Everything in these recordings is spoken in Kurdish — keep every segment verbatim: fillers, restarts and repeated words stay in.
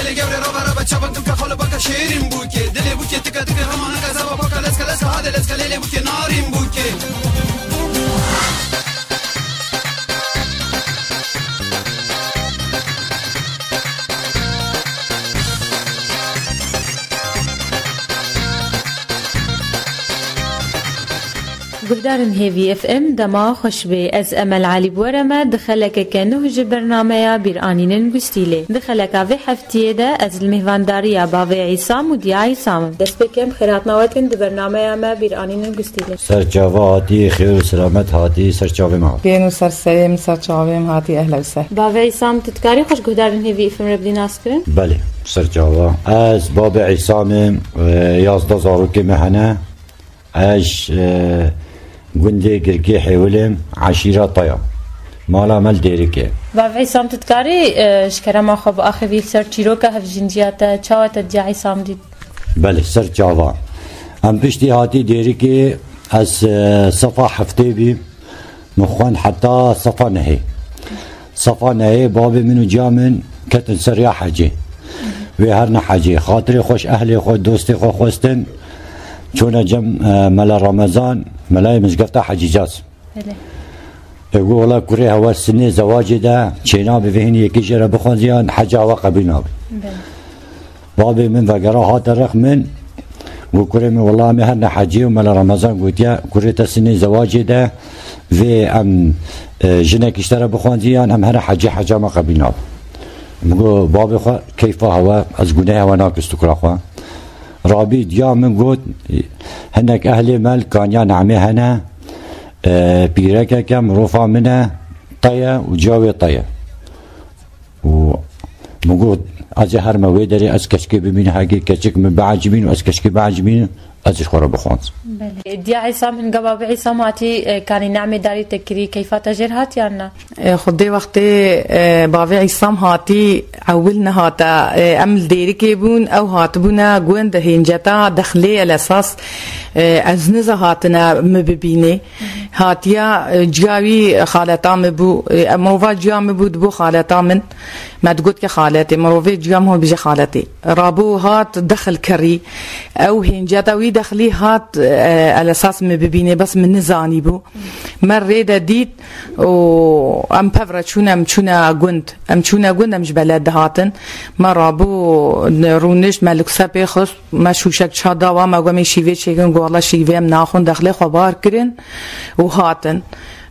Lê gewre rava rava çavan tu ke xala baka şêrîn bûkê. Dilê bûkê tika tika hema neka zava paka leska leska hade leska lê lê bûkê narîn bûkê. Guhdarên Hêvî F M, dema xweş bê. Ez Emel Elî bi we re me di xelekeke nuh ji bernameya Bîranînên Gustîlê. Di xeleka vê heftiyê de ez li mêhvandariya bavê Îsam û diya Îsam im. Dest pê kem xêr hatina we dikin di bernameya me Bîranînên Gustîlê. Ser çava hatî, xêr û selamet hatî ser çavê me. Bên û ser serê min, ser çavê min hatî, ehla û sehla. Bavê Îsam, tu dikarî xwe ji guhdarên Hêvî F M re bidî naskirin? Belê, ser çava. Ez babê Îsam im, e, yazdeh zarokê me hene. Ez, e, gundê Girkê Hêwil im, eşîra Taya. Mala me li Dêrikê. Bavê Îsam, tu dikarî, e, ji kerema xwe biaxivî li ser çîroka hevjîndiya te, çawa te diya Îsam dît? Belê, ser çava. Em piştî hatî Dêrikê, ez, e, sefa heftê bîm. Min xwend heta sefa nehê. Sefa nehê bavê min û ciya min ketin ser ya hecê. Wê her ne hecê. Xatirê xweş ehlê xwe, dostê xwe xwestin. Çûne cem, e, Mela Ramazan, melayê mizgefta Hecî Caz. Belê. E, got, "Wela kurê hewa sinê zewacê de çênabe vê hinî yekê jê re bixwazî yan heca hewa qebîl nabe." Belê. Bavê min vegera hate rex min. Got, "Kurê min, wela em ê her ne hecê." Û Mela Ramazan gotiye, "Kurê te sinê zewacê de vê em, e, jinekî ji te re bixwazî yan em here hecê, heca me qebîl nabe." Min got, "Bavê xwe keyfa hewe, ez gunehê hewe nakim stûkra xwe." Rabî diya min got, "Hinek ehlê me li Kaniya Nemê hene, e, pîrekeke mirofa min e, te ye û ciya wê te ye." Û min got, "Ez ê herme wê derê, ez keçikê bibînim, heke keçik min biecibîn û ez keçikê biecibînim, ez ê ji xwe re bixwazim." Belê. Diya Îsam, hinga babê Îsam hatî, e, Kanî Nemê darî te kirî, keyfa te jêr hat yan na? E, Xwedê wextê, e, bavê Îsam hatî, ewil nehate. E, em li Dêrikê bûn, ew hatibûne gund, hênceta, dexlê, elesas, e, ez niza hatine min bibînê. Hatiya, e, ciya wî xaleta min bû. E, mirova ciya min bû, dibû xaleta min. Me digot ke xaletê, mirovê ciya min bije xaletê. Rabû hat dexil kirî. Ew hênceta wî dexlî hat, e, elesas min bibînê, bes min nizanî bû. Me rê de dît û em pev re çûne, em çûne gund. Em çûne gund, em ji beled dihatin. Me rabû, rûnişt, me lukse pê xist. Me şûşek ça da wa, me got, "Em ê şîvê çêkin." Got, "Wela şîvê em naxwin." Dexlê xwe bar kirin û hatin.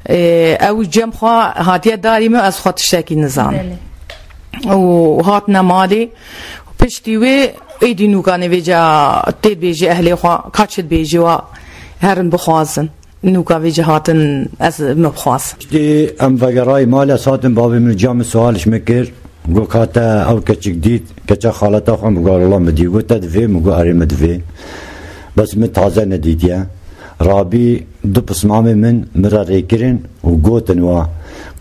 Ê, ew cem xwe hatiye darî min, ez xwe tiştekî nizanim. Belê. Û hatine malê. Piştî wê êdî nûkanê vêca tê dibêjê ehlê xwe, ka çi dibêjê wa herin bixwazin. Nûka vêca hatin ez min bixwazim. Piştî em vegerayî malê, ez hatim, bavê min û ciya min sual ji min kir. Got, "Ka te ew keçik dît, keça xaleta xwe?" Min got, "Wela min dî." Got, "Te divê?" Min got, "Erê, min divê." Bes min taze nedîtiye. Rabî du pismamê min, min re rêkirin û gotin wa,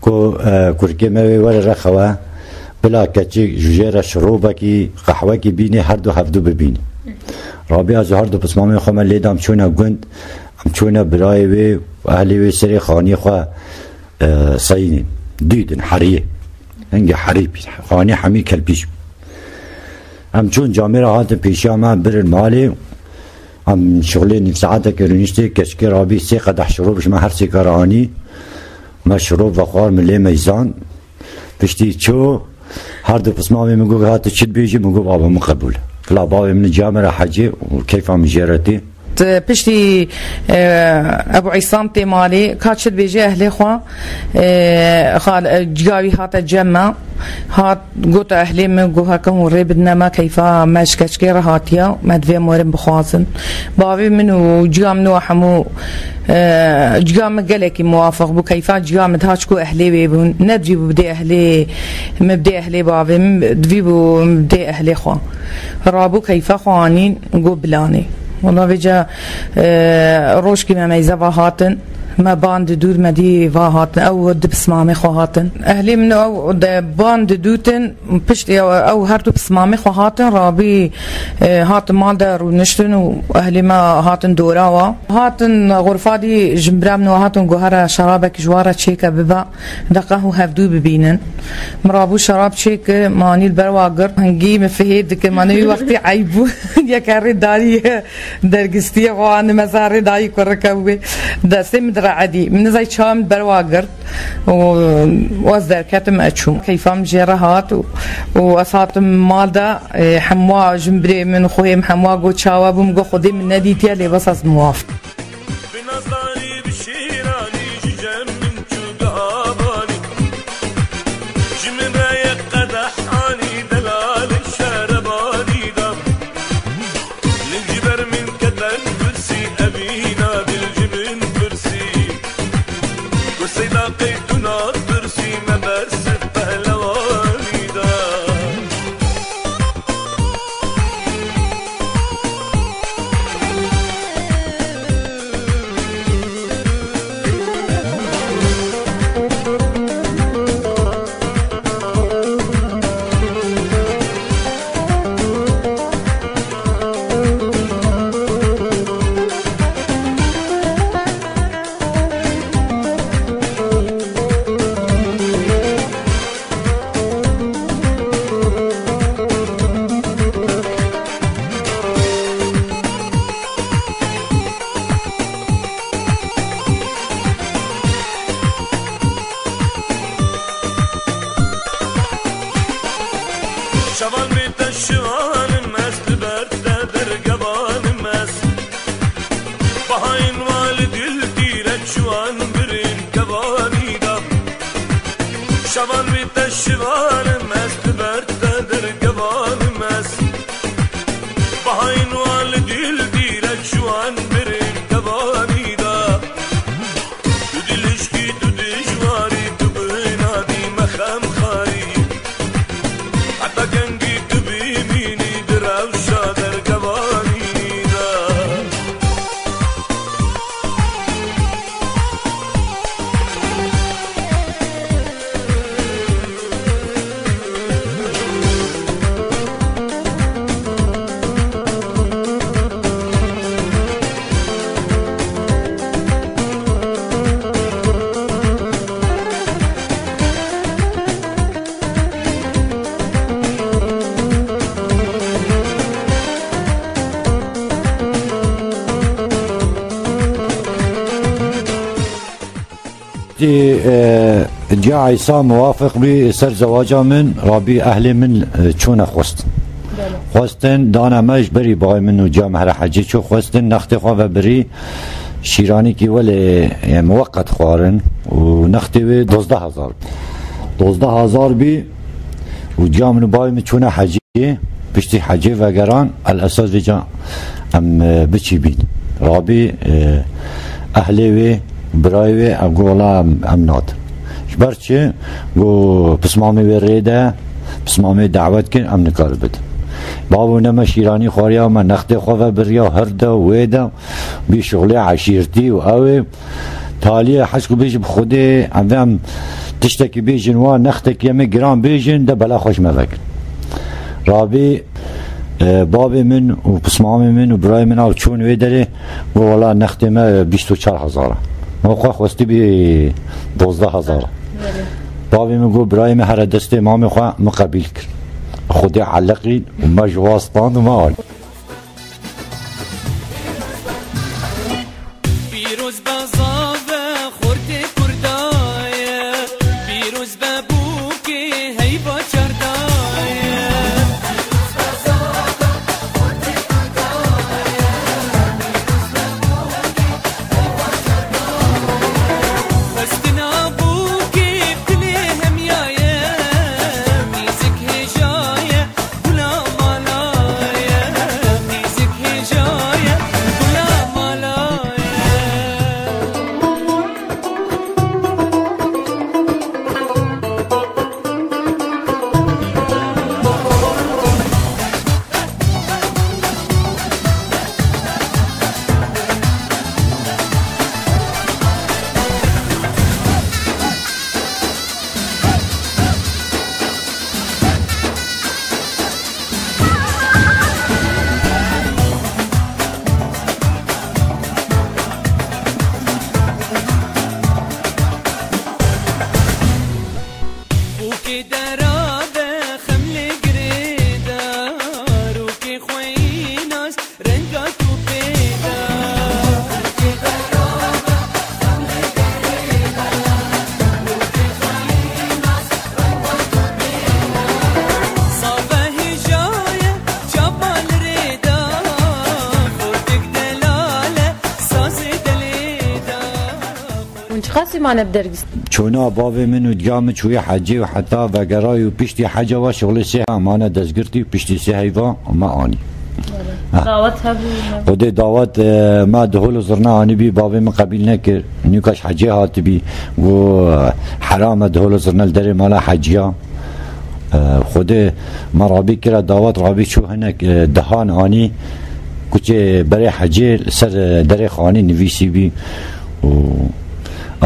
ku, e, kurkê me wê were rexewe, bila keçik ji jê re şirobekî, qehwekî bînê, her du hevdu bibîn. Rabî ez û her du pismamê xwe me lê dam çûne gund, em çûne birayê wê û ehlê wê serê xaniyê xwe, e, seyînên. Dîtin heriyê. Hingê herî bî. Xanî hemî kelpîş bû. Em çûn camêra hatin pêşiya me birin malê. Em şixulê nîv saetekê rûniştê, keçikê rabî sê qedeh şirob ji me her sê kar anî. Me şirob vexwar, min lê meyzan. Piştî çû, her du pismamê min got, "Hati çi dibêjî?" Min got, "Baba min qebûl." Bila bavê min ciya min re hecê û keyfa min jê re tê. T-, piştî, e, Ebû Îsam tê malê, ka çi dibêje ehlê xwe, e, xal-, e, ciya wî hate cem me, hat, gote ehlê min, got, "Heke hûn rê bidine me, keyfa me ji keçikê re hatiye, me divê em werin bixwazin." Bavê min û ciya min û hemû, e, ciya min gelekî muwafiq bû, keyfa ciya min diha çiku ehlê wê bûn, nedivî bû bidê ehlê, min bidê ehlê bavê min, divî bû min bidê ehlê xwe. Rabû keyfa xwe anîn, got, "Bilanê." Wela vêca, e, rojkî me meyze va hatin. Me ban di dûr me dî va hatin, ew di pismamê xwe hatin. Ehlê min ew de ban di dûtin, piştî ew, ew her du pismamê xwe hatin, rabî, e, hatin mal de rûniştin û ehlê me hatin dora wa. Hatin xurfa dî ji bira min we hatin got, here şerabek ji wa re çêke bibe, de qehw hevdû bibînin. Min rabû şerab çêkir, min anî li ber wa girt. Hingî min fihê dikir, min wî wextî eyb bû. Yek herê darî dergistiye xwe anî me ser rê dayî kurike wê. Destê min dire'edî. Min nizay çawa min ber wa girt. Û, û ez derketim, ez çûm. Keyfa min jê re hat û, û ez hatim mal de, e, hemwa jinbirê min, xweyê min hemwa got çawa bûm, got Xwedê min nedîtiye, lê bes ez muaf. Bi nazdarî, bi şîranî ji cem min çû gihavanî. Ji min re yek qedeh anî delalê şerebanî da. Ling ji ber min keten pirsî, evîna dil ji min pirsî. Got Seyda qey tu nadirsî, me bersiv pehlewanî da. Şevan bê te şivanim ez, li ber te dergevanim ez. Bahayên wa li dil tîre çiwan birên kevanî da. Şevan bê te şivanim ez, li ber te dergevanim ez. Bahayên wa li dil tîre çiwan birên kevanî da. Tu dilişkî, tu dijwarî, tu binadî me xemxarî. Heta kengî tu bimînî di rewşa dergevanî de. Tî, e, Ciya Îsa muwafiq bî ser zewaca min, rabî ehlê min, e, çûne xwest. Belê. Xwestin dane me ji berî bayê min û ciya me here hecî çû xwestin, nextê xwe ve birî şîranîkî welê, e, muweqet xwarin û nextê wê dozdeh hezar. Dozdeh hezar bî û ciya min û bayê min çûne hecî. Piştî hecê vegeran, el esas vêca em, e, biçî bîn. Rabî, e, ehlê wê, birayê wê, em got, wela em, em nadin. Ji ber çi? Got, pismamê wê rê de, pismamê dawet kin, em nikarin bidin. Bavo ne me şîranî xwariya, me nextê xwe ve biriya, her de, wê de, bî şixulê eşîrtî û ew ê. Taliyê heşk û bêjî bi Xwedê, em vê em tiştekî bêjin wa, nextekî em ê giran bêjin, de bela xwe ji me vekin. Rabî, e, bavê min û pismamê min û birayê min ew çûn wê derê, got, wela nextê me bîst û çar hezar e. Me xwe xwestî bî dozdeh hezar e. Bavê min got, birayê min here destê mamê xwe min qebîl kir. Xwedê eleqîn û me ji wa stand û me anî. Pîroz be zave xortê Kurda ye, pîroz be bûkê heyva çarda ye. Xwestina bûkê bi dilê hemiya ye, mîzik hêja ye. Gula mala ye, Dera be xem li girêda, rokê xwe yî nas renga tu pêda. Save hêjaye çapa li rêda, xortik delale sazê delêda. Hûn çiqasî mane bi dergîst? Çûna bavê min û diya min çûye hecê û heta vegerayî û piştî heca wa şixulê sê heyva mane destgirtî û piştî sê heyva me anî. Dawet hebû, ne? Xwedê dawet, e, me di hol û zirna anîbî, bavê min qebîl nekir. Nûka ji hecê hatibî, got, e, heram e di hol û zirna li derê mala heciya. E, Xwedê me rabî kira dawet, rabî çû hinek, e, dehan anî, kuçê berê hecê li ser, e, derê xanî nivîsî bî û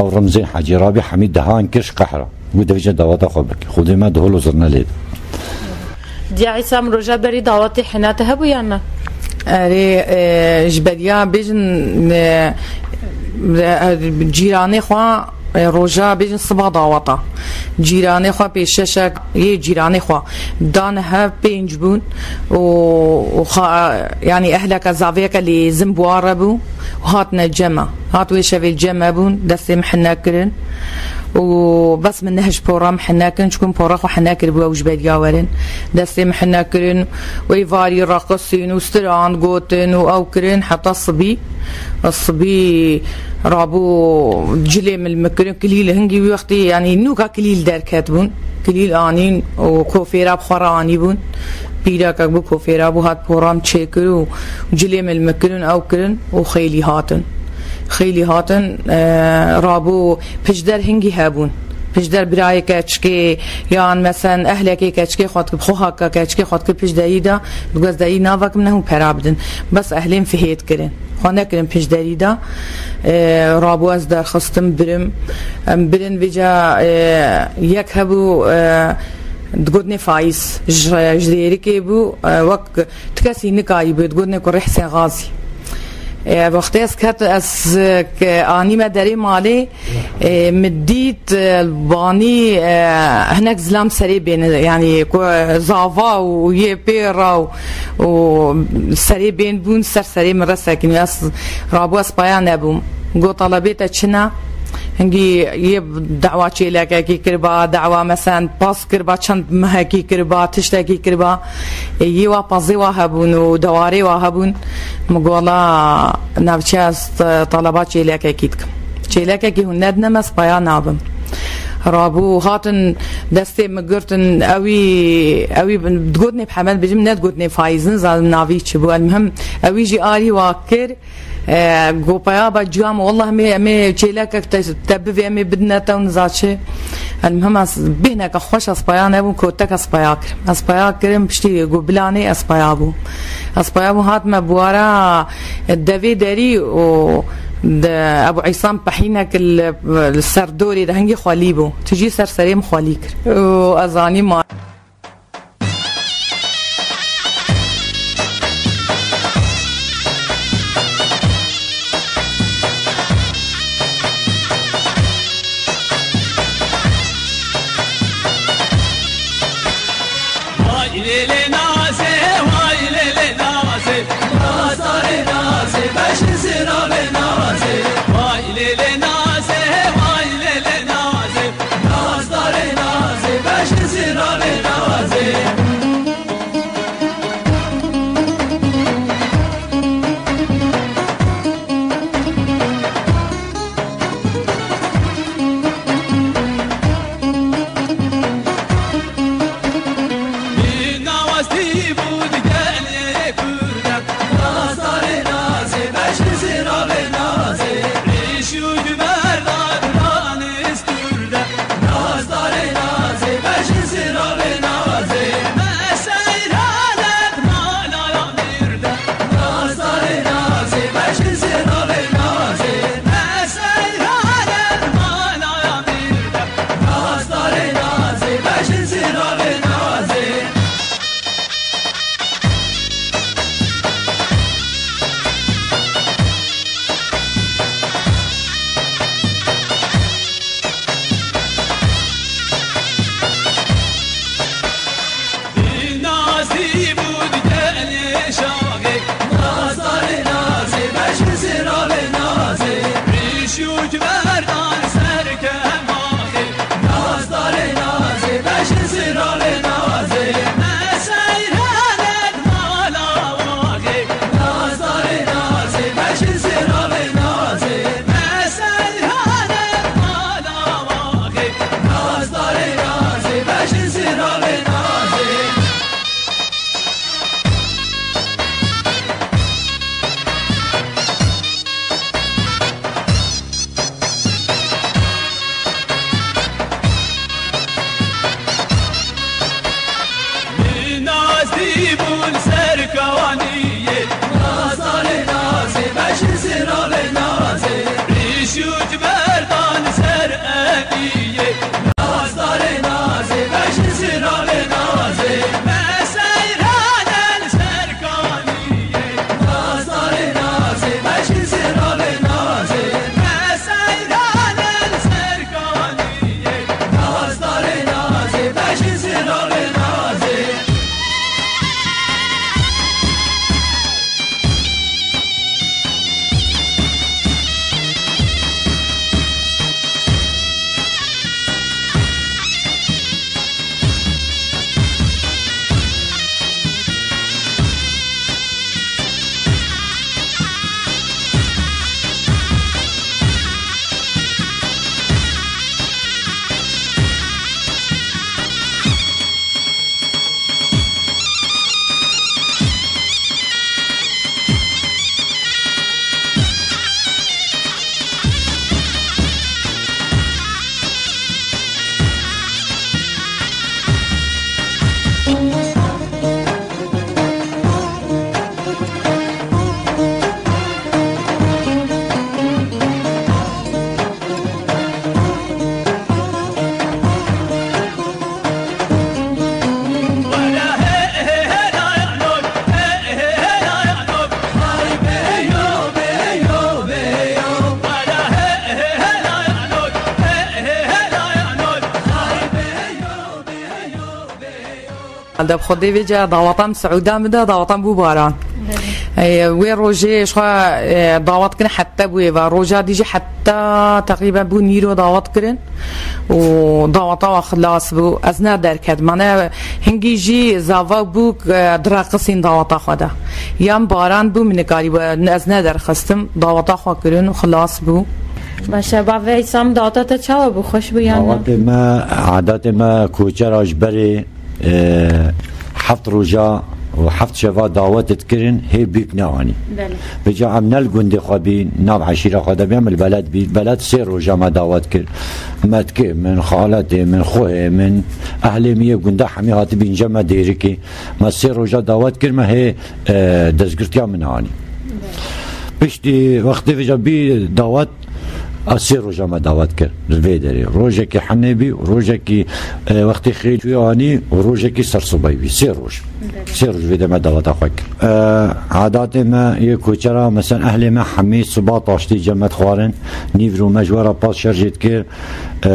ew rimzên hecê rabî hemî dehan kir ji qehra. Got, "Devîce daweta xwe bike." Xwedê me di hol û zirne lê da. Diya Îsa, min roja berî dawetê hina te hebû yan na? Erê, e, ji beriya bêjin, e, e, cîranê xwe, e, roja bêjin siba daweta. Cîranê xwe pêşeşek yê cîranê xwe dane hev pênc bûn û, û xa-, yanî ehleke zavêke lêzim bi wan re bû û hatine cem me. Hat wê şevê cem me bûn, destê min hine kirin û bes min neh ji pora min hine kirin, çikû min pora xwe hine kiribû ew ji beriya werin. Destê min hine kirin û êvarî reqisîn û stiran gotin û ew kirin heta sibî. Sibî rabû cilê min li min kirin, kilîl hingî wî wextî, yanî nûka kilîl derket bûn. Kilîl anîn û kofêra bi xwe re anî bûn. Pîrekek bû, kofêra bû, hat pora min çêkir û cilê min li min kirin, ew kirin û xêlî hatin. Xêlî hatin, e, rabû piştder hingî hebûn. Piştder birayê keçikê yan mesen ehlekê keçikê xwe dikir, xwe haka keçikê xwe dikir piştderî de, digot ez derî navekim ne hûn pera bidin. Bes ehlên fihêt kirin. Xwe nekirin piştderî de, e, rabû ez derxistim birim. Em birin vêca, e, yek hebû, e, digotinê Faiz. Ji, ji Dêrikê bû, e, wek ti kesî nikarî bû, digotinê kurê Husên Xazî. E, wextê ez ket, ez, e, ke anîme derê malê, e, min dît, e, banî, e, hinek zilam serê bên, yanî ku zava û yê pê ra û, û serê bên bûn, ser serê min re sekinî. Ez rabû, ez paya nebûm. Got, "Talebê te çi ne?" Hingî yê dawa çêlekekî kiriba, dawa mesen pas kiriba, çend mehekî kiriba, tiştekî kiriba. E, yê wa pezê wa hebûn û dewarê wa hebûn. Min got, "Wela navçe ez te-, taleba çêlekekî dikim. Çêlekekî hûn nedine me, ez paya nabim." Rabû hatin destê min girtin, ewî, ewî digotinê Mihemed bijim, ne digotinê Faiz, nizan navî çi bû. Elmihim ewî jî arî wa kir. E, got, "Paya ba ciya min, wallah me, me çêlekek te, te bivê, em ê bidine te û niza çi." Elmihim ez bêhneke xweş ez paya nebûm, kotek ez paya kirim. Ez paya kirim, piştî got, "Bilanê ez paya bûm." Ez paya bûm, hatime buwara devê derî û de Ebû Îsa pehînek li, li ser dorê de hingî xwelî bû. Tijî ser serê min xwelî kir. Û ez anî ma Vay lê lê nazê, vay lê lê nazê, nazdarê nazê, beşin zirabê nazê. Vay lê lê nazê, vay lê lê nazê, nazdarê nazê, beşin zirabê De bi Xwedê vê cara daweta min Siûda min de, daweta min bû baran. Ê, wê rojê ji xwe, ê, dawet kirin heta bû êva. Roja dî jî heta teqrîben bû nîro dawet kirin û daweta wa xilas bû. Ez ne derket. Mane hingî jî zava bû, ê, direqisîn daweta xwe de. Yan baran bû min nikarî bû. Ez ne derxistim. Daweta xwe kirin û xilas bû. Baş e, bavê Îsam daweta te çawa bû? Xweş bû yan na? Dawetê me, adatê me koçera ji berê e, heft roja û heft şeva dawet dikirin, hê bîk neanî. Belê. Vêca em ne li gundê xwe bî, nav eşîra xwe de bî, em li beled bî. Beled sê roja me dawet kir. Metkê min, xaletê min, xuhê min, ehlê min yê gunda hemî hatibîn ce me dêrikê. Me sê roja dawet kir, me hê, e, destgirtiya min anî. Belê. Piştî wextê vêca bî dawet, A sê roja me dawet kir li vê derê. Rojekî henê bî, rojekî, e, wextê xêr çûyê anî û rojekî sersubeyî bî. Sê roj. Sê roj vê de me daweta xwe kir. E, adatê me yê koçera, mesela ehlê me hemî siba taştî cemet xwarin. Nîvro me ji we re pas şer jê dikir. E,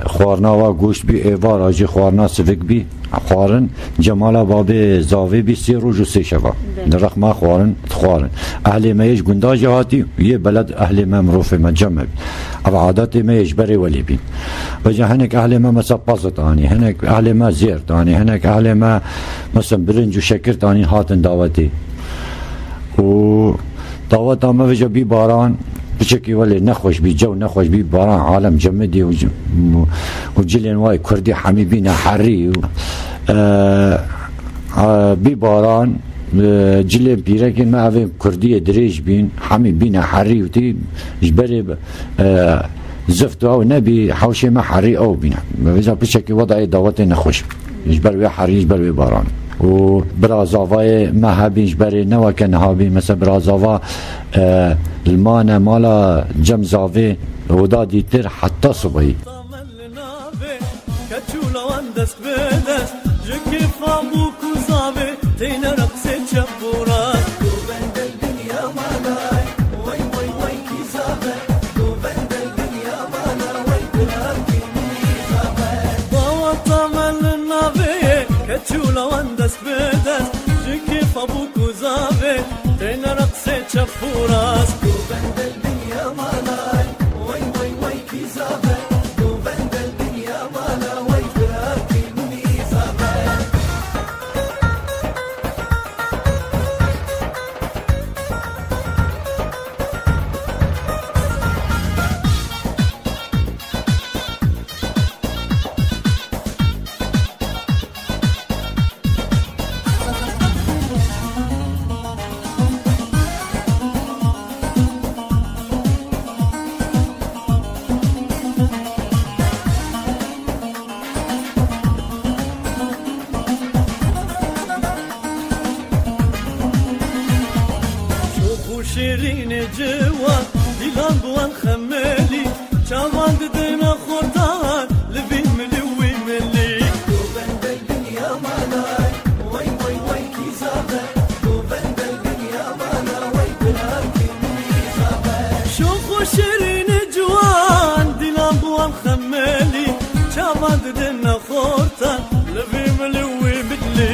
xwarina wa goşt bî, êvara jî xwarina sivik bî. Xwarin, cemala babê zavê bî sê roj û sê şeva. Belê. Li rexma xwarin, dixwarin. Ehlê me yê ji gunda jî hatî, yê beled ehlê me, mirovê me, cem me bî. Ev adatê me yê ji berê welê bîn. Vêca hinek ehlê me mesela pazit anî, hinek ehlê me zêrt anî, hinek ehlê me mesela birinc û şekirt anî hatin dawetê. Û daweta me vêca bî baran, piçekî welê nexweş bî, cew nexweş bî, baran alem cemidî û c-, û cilên wayê kurdî hemî bîne herî û, e, e, bî baran, e, cilên pîrekên me evên kurdiyê dirêj bîn, hemî bîne herî û tî ji berê, e, zift û ew nebî, hewşê me herî ew bîne. Vêca piçekî wedayê dawetê nexweş. Ji ber wê herî, ji ber wê baran. Û bira zavayê me hebîn ji berê ne weke niha bî. Mesela bira zava, e, li mane mala cem zavê oda dîtir heta subahî. Keçûla wan dest bi dest, ji kêfa bûk û zavê, teyne reqsê çep û rast. Daweta me li navê ye, keçûla wan dest bi dest, ji kêfa bûk û zavê, teyne reqsê çep û rast. Şox û şêrînê ciwan, dîlan bi wan xemelî, çavan didine xortan, li vî milî û wî milî. Şox û şêrînê ciwan, dîlan bi wan xemelî, çavan didine xortan, li vî milî û wî milî.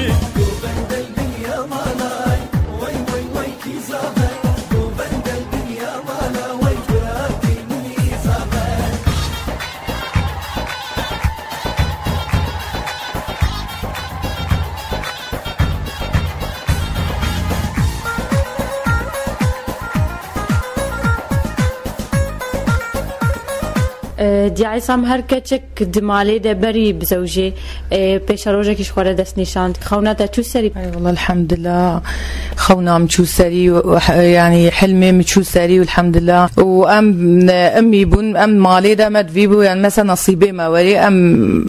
E, Diyayê Sam, her keçek di malê de berî bizewjê, e, pêşerojekî ji xwe re dest nîşand. Xewna te çû serî? Ey wala, elhamdulillah. Xewna min çû serî û, û, yanî hilmê min çû serî û elhamdulillah. Û em, e, imî bûn, em malê de me divî bû, yanî mesela nesîbê me werî, em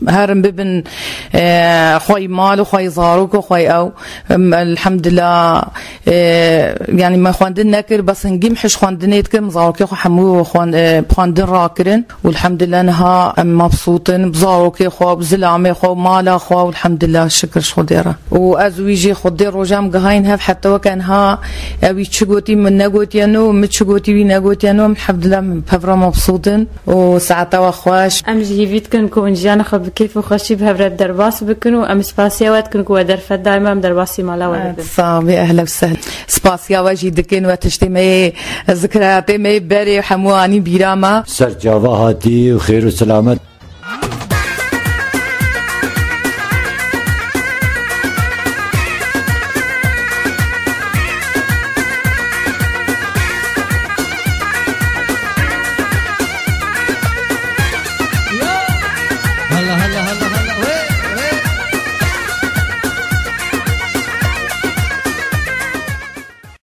herin bibin, e, xwey mal û xwey zarok û xwey ew. Em, elhamdulillah, e, yanî me xwendin nekir, bes hingî min hişk xwendinê dikir, min zarokê xwe hemû xwen-, e, bi xwendin rakirin û elhamdulillah. Lenha em mebsûtin, bi zarokê xwe, bi zilamê xwe, mala xwe, elhamdulillah, şikir ji Xwedê re. Û ez wî jî Xwedê roja em gihayîn hev heta weke niha, ewî çi gotî min negotiye nû, min çi gotî wî negotiye nû, em elhamdulillah min pevra mebsûtin û saeta we xweş. Em ji hîvî dikin ku hûn jiyana xwe bi kêf û xweşî bi hev re derbas bikin û em spasiya we dikin ku we derfet daîma em derbasî mala we dibin. Sax bî, ehla û sehla. Spasiya we jî dikin, we tiştê me yê, zikrayatê me yê berê hemû anî bîra me. Ser çava hatî û xêr û selamet.